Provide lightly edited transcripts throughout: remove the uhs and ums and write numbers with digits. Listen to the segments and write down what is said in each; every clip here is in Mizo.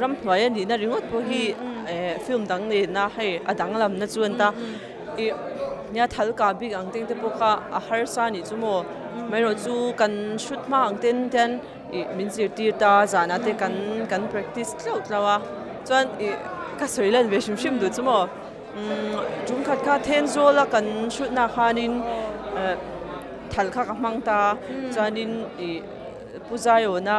ramhnuai a nihna ringawt pawh hi film dang nena hei a danglamna chu a ni ta. Ih nia thal kah bik ang teng te pawh kha a harsa a nih chu maw amaherawh chu kan hrut hma ang ten ten ih min zirtir ta zanah te kan kan practice tlauh tlauh a chuan ih ka sawi lan ve hrim hrim duh chu maw umm tum khat kha Thenzawl a kan hrutna khanin eh thal kha ka hmang ta chuanin ih Pu Zaiawna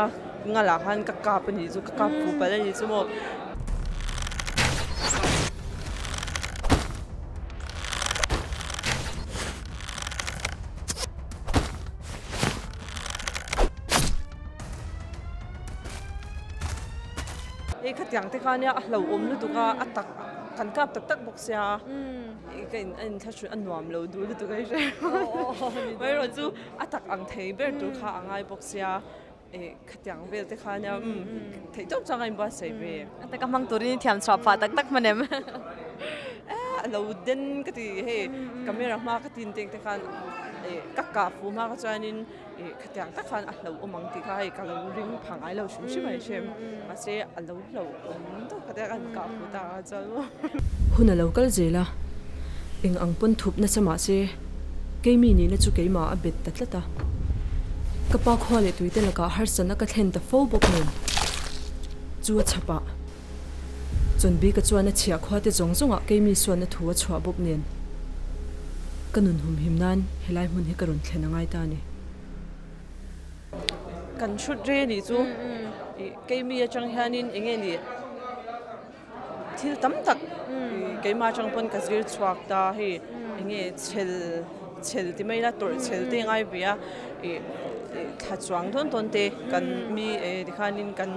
ngalah khan ka kap a nih chu ka kap fuh palh a nih chu maw. Hei khatiang te kha nia a hlauhawm lutuk a a tak kan kap tak tak bawk sia ka in a inthlahrun a nuam lo duh lutuk a hre amaherawh chu a tak ang thei ber tur kha a ngai bawk sia eh khatiang vel te kha nia umm theih tawp chuan ka inbuatsaih ve. A taka hmang turin i thiam chhuah phah tak tak hman em? Eh a lo den ka ti hei camera hma ka tin teng te khan eh ka kah fuh hma kha chuanin eh khatiang tak khan a hlauhawm ang tih kha hei ka lo ring pha ngai lo hrim hrim a ni hrim mahse a lo hlauhawm tawp kha te a kan kah fuh tak ah chuan maw. Hun a lo kal zel a, eng ang pawn thup nasa mah se keimi nihna chu keimah a bet ta tlat a. Ka pa khua leh tuite lakah harsatna ka thlen ta fo bawk nen chu a chhap a. Chawnbika chuan a chhiah khua te zawng zawngah keimi suanna thu a chhuah bawk nen ka nun humhim nan helai hmun hi ka rawn thlen a ngai ta a ni. Kan hrut rei a nih chu keimi atang hianin eng nge ni thil tam tak keimah atang pawn ka zir chhuak ta hei eng nge chhel chhel ti mai ila tawrh chhel te ngai ve a ih thla chuang dawn dawn te kan mi eh tikhanin kan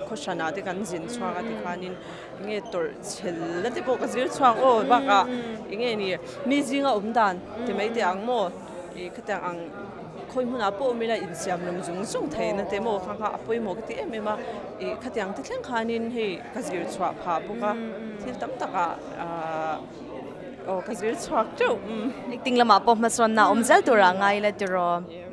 khaw hranah te kan zin chhuak a tikhanin eng nge tawrh chhel na te pawh ka zir chhuak aw bakah eng nge ni mi zinga awm dan ti mai teh ang maw. Ih khatiang ang khawi hmunah pawh awm ila insiam lawm zung zung thei na te maw kha kha a pawimawh ka ti em em a ih khatiang te thleng khanin hei ka zir chhuah phah bawk a thil tam takah ahh aw ka zir chhuak teuh. Acting lamah pawh hmasawnna a awm zel turah ngai ila tiraw.